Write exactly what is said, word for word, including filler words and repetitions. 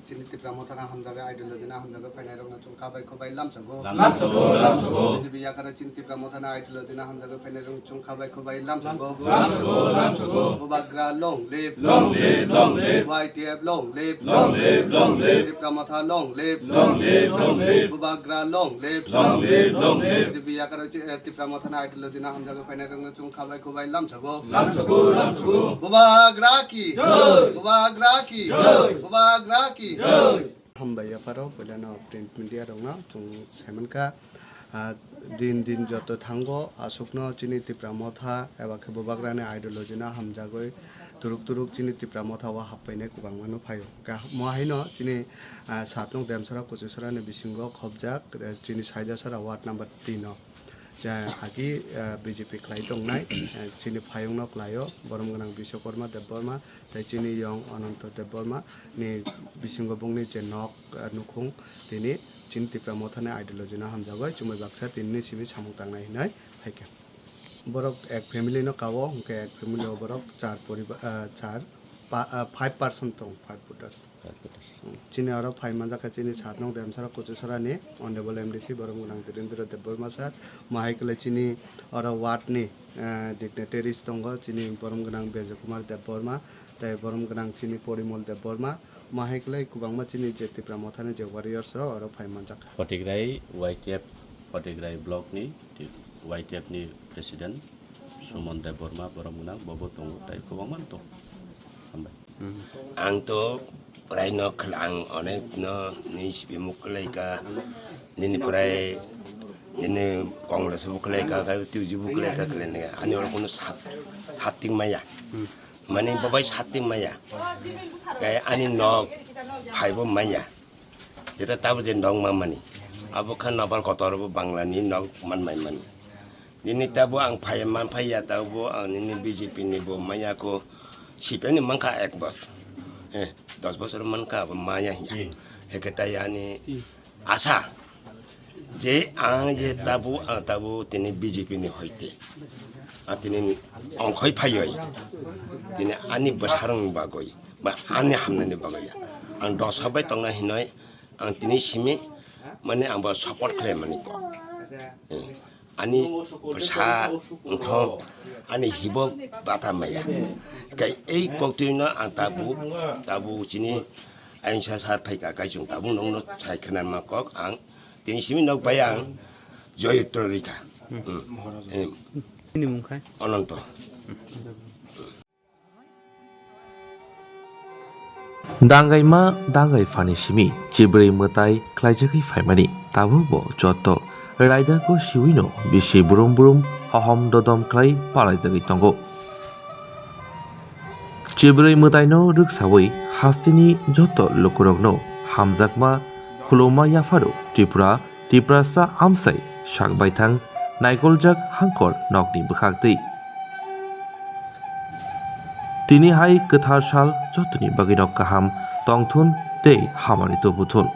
Chini Tipra Mothano hamjagwi, ideology no hamjagwi phainairokno chwng kha bai khubai lamsago. Lamsago, lamsago. B J P yakarwi chini Tipra Mothano ideology no hamjagwi phainairokno chwng kha bai khubai lamsago. Lamsago, lamsago. Bubagra long live. Long live, long live. Y T F long live. Long live, long live. Tipra Motha long live. Long live, long live. Bubagra long live. Long live, long live. B J P yakarwi chi-, eh, Tipra Mothano ideology no hamjagwi phainairokno chwng kha bai khubai lamsago. Lamsago, lamsago. Bubagra ki. Jai. Bubagra ki. Jai. Bubagra ki. Jai. Hambai yapharo, puilano print media rokno chwng saimankha, ah, din din joto thango, aswkno chini Tipra Motha eba khe Bubagrani ideology no hamjagwi turuk turuk chini Tipra Motha o happainai kwbangma no phaio. Kha-, mo haino chini, ah, satnok Demsora Kuchusora ni bisingo khobjak, eh, chini Saidasora ward number tin o. Je agi, eh, B J P khlai tongnai, eh, chini phayungno khlaio, borom gwnang Biswakarma Debbarma, tei chini yong Ananto Debbarma ni bisingo bongni je nok, eh, nukhung, tini chini Tipra Mothani ideology no hamjagwi chumui baksa tinini simi samung tangnai hinwi phaikha. Borok ek family no kao, hwnkhe ek family o borok char poriba-, eh, char pa-, eh, five person tong, five voters. Chini oro phai manjak kha chini satnok Demsora Kuchusora ni Honorable M D C borom gwnang Dhirendra Debbarma sir, mo hai kwlai chini oro ward ni, eh, dignitaries tongo, chini borom gwnang Bejay Kumar Debbarma, tei borom gwnang chini Porimol Debbarma, mo hai kwlai kwbangma chini je Tipra Mothani je warriors rok oro phai manjak kha. Photograi Y T F, Photograi block ni Y T F ni president Suman Debbarma borom gwnang, bobo tongo, tei kwbangma tongo. Hambai. Ang to prai no khla-, ang onek no ni sipi muk kwlai ka, nini prai nini Congress bu kwlai ka, ka T J bu kwlai ka, kwlai nai ani oro kono sat, sat ting maya. Mani babai sat ting maya. Kaya ani nok phai bo maya. Jeta tabo je nok ma mani. Abo kha nokbar kotor bo Bangla ni nok man mai mani. Nini tabo ang phai man phai ya tabo ang nini B J P ni bo maya ko C P M ni mankha ek bosor. Eh, dos bosor mankha abo maya ya. Heke tai ani asa je ang je tabo ang tabo tini B J P ni hoite. Ang tini ongkhoi phaioi. Tini ani bwsarang bagoi. Ba ani hamnani bagwi ya. Ang dosa bai tongna hinoi ang tini simi mane ang bo support khlai mani ko. Eh, ani bwsa wngkho ani hibo bata maya. Kai ei koktwino ang tabu, tabu chini ayungsa sar phaika kai chwng tabu nongno sai khna ma kok ang tini simi nok bai ang joyutro rika. Hmm. Eh, Nini mung khai? Ananto. Danggaima danggai phani simi chibrwi mwtai khlaijagwi phaimani, tabukbo joto raidako siwino bisi brum brum hohom dodom khlai palaijagwi tongo. Chibrwi mwtaino rwksawi hasteni joto lukurokno hamjakma khulumma yapharo Tripura Tiprasa amsai sak baithang naikoljak hangkor nokni bwkhaktwi. Tini hai kwthar sal jotoni bagwino kaham tongthun tei hamari tubuthun.